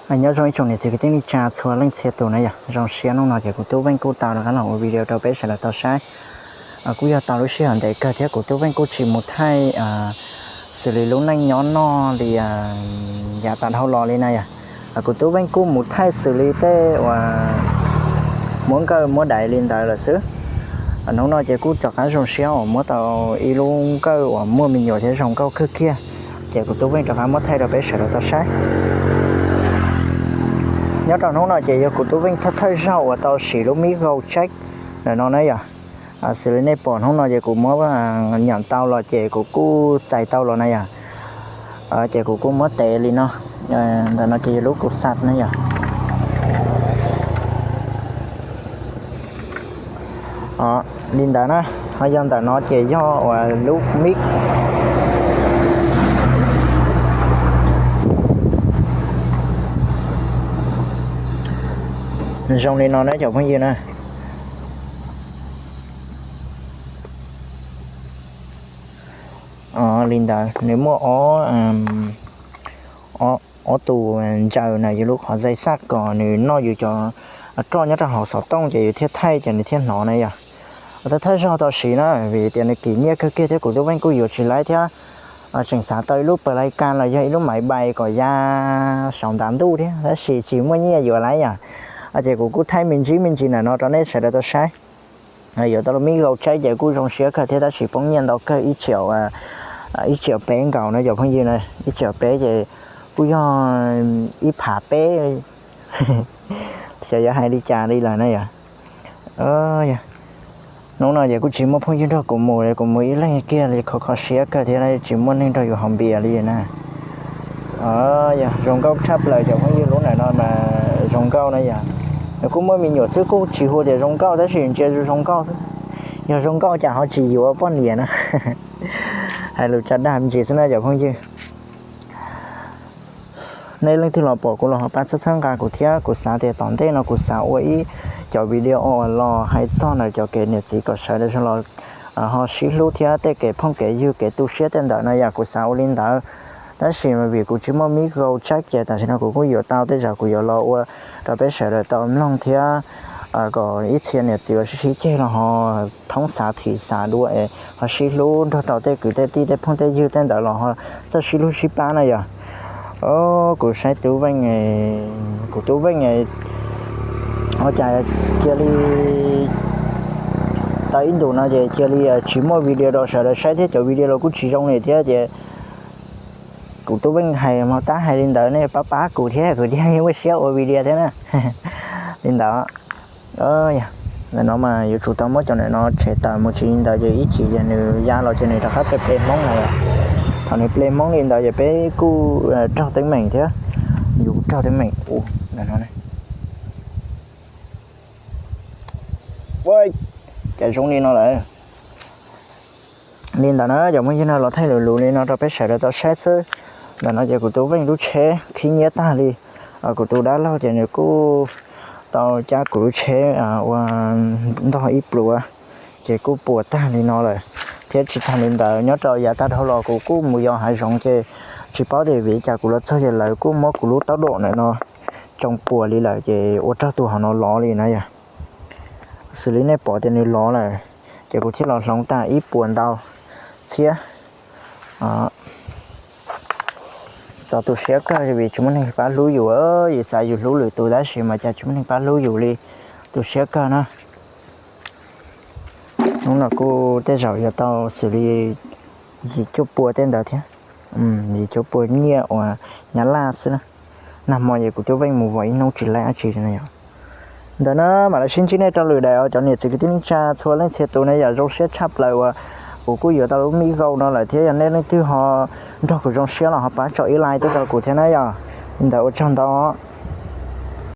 Nyob zoo ib tsoom niam txiv kwv tij neej tsa txhua leej txhia tus na yom. Zoo siab hnub no ces kuv Tub Veej kuj tau rov qab los ua video rau peb sawv daws tau saib. Kuj yog tau lub sij hawm ntev kawg thiab kuv Tub Veej kuj tsis mus thaij xws li lub neej nyob noj li yav tas dhau los li na yom. Kuv Tub Veej kuj mus thaij xws li tej uas muab nkawj muab daiv li ntawd lawm xwb. Hnub no ces kuj rov qab zoo siab uas muab tau ib lub nkawj uas muaj me nyuam thiab zoo nkauj kawg kiag, ces kuv Tub Veej rov qab muab thaij rau peb sawv daws tau saib. Nyob rau hnub no ces yog kuv Tub Veej thawj thawj zaug uas tau siv lub mib gau tseb ntawm no na yom. Xws li nej pom hnub no ces kuv muab nyam tau los ces kuv kuj txais tau los na yom. Ces kuv kuj muab tev li no. Ntawm no ces yog lub kuv xav na yom. Li ntawd na, ho yog ntawm no ces yog uas lub mib zoo li no na cov phooj ywg na. Li ntawd nws muaj ob tus ntsaws na yus lub qhov zais xaj kom nws noj yus cov roj nyob rau hauv xov tooj ces yus thiaj thaij ces nws thiaj hnov na yom. Thawj thawj zaug tau siv na vim tias nws kim nyiaj kawg kiag thiab kuv Tub Veej kuj yuav tsis laib thiab. Tseem xav tau ib lub pawg lais kas los yog ib lub maiv npais kom ya saum ntav ntuj thiab tab sis tsis muaj nyiaj yuav laib yom. Ces kuv kuj thaij me ntsis me ntsis ntawm no rau nej sawv daws tau saib. Yuav tau lub mib gau tseb ces kuj zoo siab kawg thiab tab sis poob nyiaj ntau kawg, ib tsiam, ib tsiam peb nkaus na cov phooj ywg na, ib tsiam peb ces kuj yog ib phav peb, xyov yuav hais li cas li lawm na yom. Hnub no ces kuj tsis muaj phooj ywg nrog kuv mus li, kuv mus ib leeg kiag li kho kho siab kawg thiab tsis muaj neeg nrog yus haus npias li na. Yog zoo nkauj tshaj plaws cov phooj ywg, lub ntawm no mas zoo nkauj na yom. Nws kuj muaj me nyuam xwb kuj tsis hu tias zoo nkauj tab sis ntsia zoo nkauj xwb. Yog zoo nkauj cas ho tsis yuav poj niam na. Hais lus tsa dag me ntsis xwb na cov phooj ywg. Nej leej twg los pom kuv los ho pab txhawb txhawb nqa kuv thiab, kuv xav tias tom ntej no kuv xav ua ib cov video los hais txog ntawm cov kev niam txiv kom sawv daws los ho sib hlub thiab tej kev phooj kev ywg kev tu siab tej ntawd no yom, kuv xav ua li ntawd. Tab sis vim kuv tsis muaj mib gau tseb ces tam sim no kuv kuj yuav tau tej zaum kuv yuav los ua rau peb sawv daws tau mloog thiab kom ib txhia niam txiv uas sib sib ceg los ho thoob xav thim xav dua es ho sib hlub nrog rau tej kwv tej tij tej phooj tej ywg tej ntawd los ho txawj sib hlub sib pab na yom. Kuv saib Tub Veej, kuv Tub Veej ua cas cia li tau ib ntus no ces cia li tsis muaj video rau sawv daws saib thiab cov video los kuj tsis zoo li thiab ces kuv Tub Veej hais mas tab hais li ntawd nej pab pab kuv thiab kuv thiaj muaj siab ua video thiab na. Li ntawd. Ntawm no mas yuav tsum tau muab cov ntawm no tshem tawm mus, tsis li ntawd ces ib chim ces nws ya los ces nws rov qab ple ple Hmoob na. Thaum nws ple Hmoob li ntawd ces peb kuj raug teeb meem thiab. Yus raug teeb meem ua ntawm no. Cas zoo li no lawm. Li ntawd na cov phooj ywg, no los thaij lus lus li no rau peb sawv daws tau saib xwb. Ntawm no ces kuv Tub Veej lub tsheb khib nyiab tag li. Kuv tus dab laug ces nws kuj tau cab kuv lub tsheb ua ntog ib pluav, ces kuj puas tag li no lawm. Thiab tsis tas li ntawd nyob rau yav tag dhau los kuv kuj mus yos hav zoov ces tsis paub tias vim li cas kuv los txog ces lawv kuj muab kuv lub taub dom ntawm no tsoo puas li lawm ces ua rau tus hauv no lov li na yom. Xws li nej pom tias nws lov lawm, ces kuv thiaj los hloov tag ib puas ntau txhiab. Txaus tu siab kawg vim tsis muaj neeg pab hlub yus. Yus xav yus hlub lwm tus tab sis mas cas tsis muaj neeg pab hlub yus li. Tu siab kawg na. Hnub no kuj tej zaum yuav tau xws li yim cuaj puas tej ntawd thiab. Yim cuaj puas nyiaj uas Nyab Laj xwb na. Nag hmo ces kuv Tub Veej mus vos ib hnub tsis laib dab tsi no yom. Ntawd na, mam li sib ntsib nej rau lwm daim os cov niam txiv kwv tij neej tsa txhua leej txhia tus na yom. Zoo siab tshaj plaws uas kuv kuj yuav tau lub mib gau no lawm thiab yog nej leej twg ho nrog kuv zoo siab los ho pab tso ib like tuaj rau kuv thiab na yom. Li ntawd ua tsaug ntau.